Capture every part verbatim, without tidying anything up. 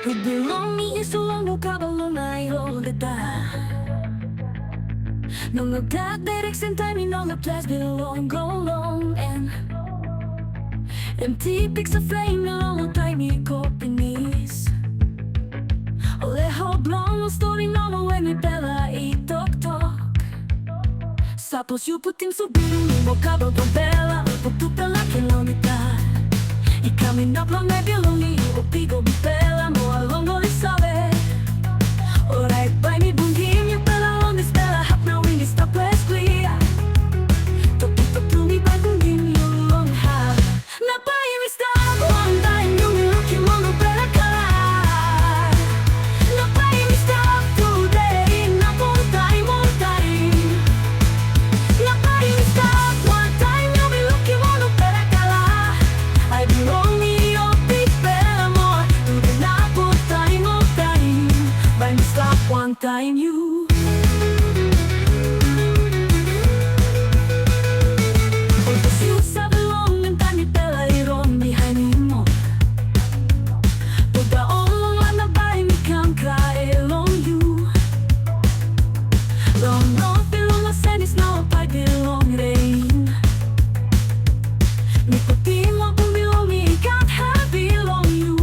Rut bilong mi i so long, no kabalo na i olgeta. No, no gat direksen, taim i no gat ples bilong go long en. Em tipik sa freim long taim i go pinis. Ole hop long stori nomo we mipela i toktok. Sapos yu putim so bilong yu mo kabalo bela, o tupela kilomita. I kam inap long ai bilong yu o pigo bela mo along ol i save. Orait bai mi bungim yupela long dispela hap na win i stap ples klia. Tok i tok tru mi bai bungim yu long hap. Na bai mi stap wantaim yumi lukim ol nupela kala. Na bai mi stap tude inap oltaim, oltaim. Na bai mi stap wantaim yumi lukim ol nupela kala. Ai bilong mi o bikpela moa, tude na oltaim, oltaim. Bai mi stap wantaim yu. Olsem yu save long em taim mipela i rong bihainim ol. Puta ol long wan na bai mi kam krai long yu. Long not bilong ol senis na ol pait bilong rein. Mi putim ol bun bilong mi i gat hevi long yu.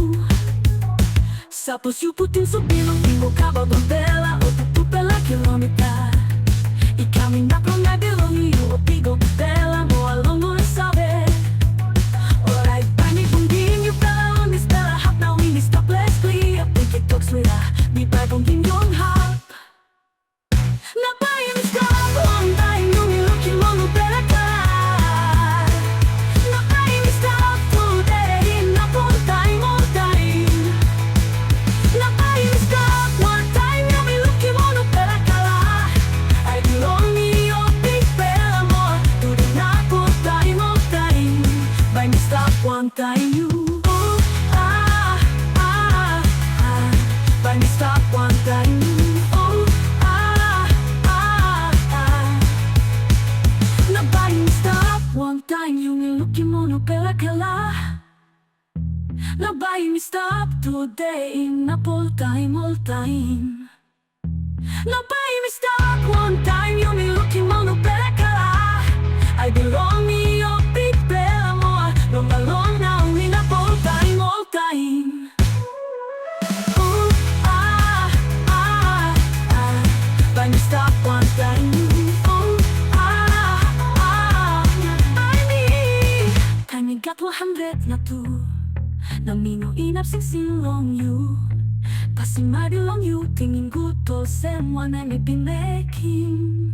Sapos yu putim so bilong yu o kabalo bela o tupela kilomita. I kam inap long ai bilong yu o pigo bela mo along ol i save. Orait bai mi bungim yupela long dispela hap na win i stap ples klia. Piki tok swira, mi bai bungim long hap. Na bai mi stap wantaim yumi lukim ol nupela kala. Na bai mi stap tude inap oltaim, oltaim. Na bai mi stap wantaim yumi lukim ol nupela kala. Ai bilong mi o bikpela moa, tude na oltaim, oltaim. Bai mi stap wantaim yu. Oh, ah, ah, ah. Bai mi stap wantaim yu. Oh, ah, ah, ah. Na bai mi stap wantaim yumi lukim ol nupela kala. Na bai mi stap tude inap oltaim, oltaim. Na bai mi stap wantaim yumi lukim ol nupela kala. Ai bilong mi o bikpela moa, long along nau inap oltaim, oltaim. Oh, ah, ah, ah. Bai mi stap wantaim yu. Oh, ah, ah, ah. Ai mi, taim mi gat wan handret na tu, na mi no inap singsing long yu. Pasim ai bilong yu, tingim gut olsem wanem mi bin mekim.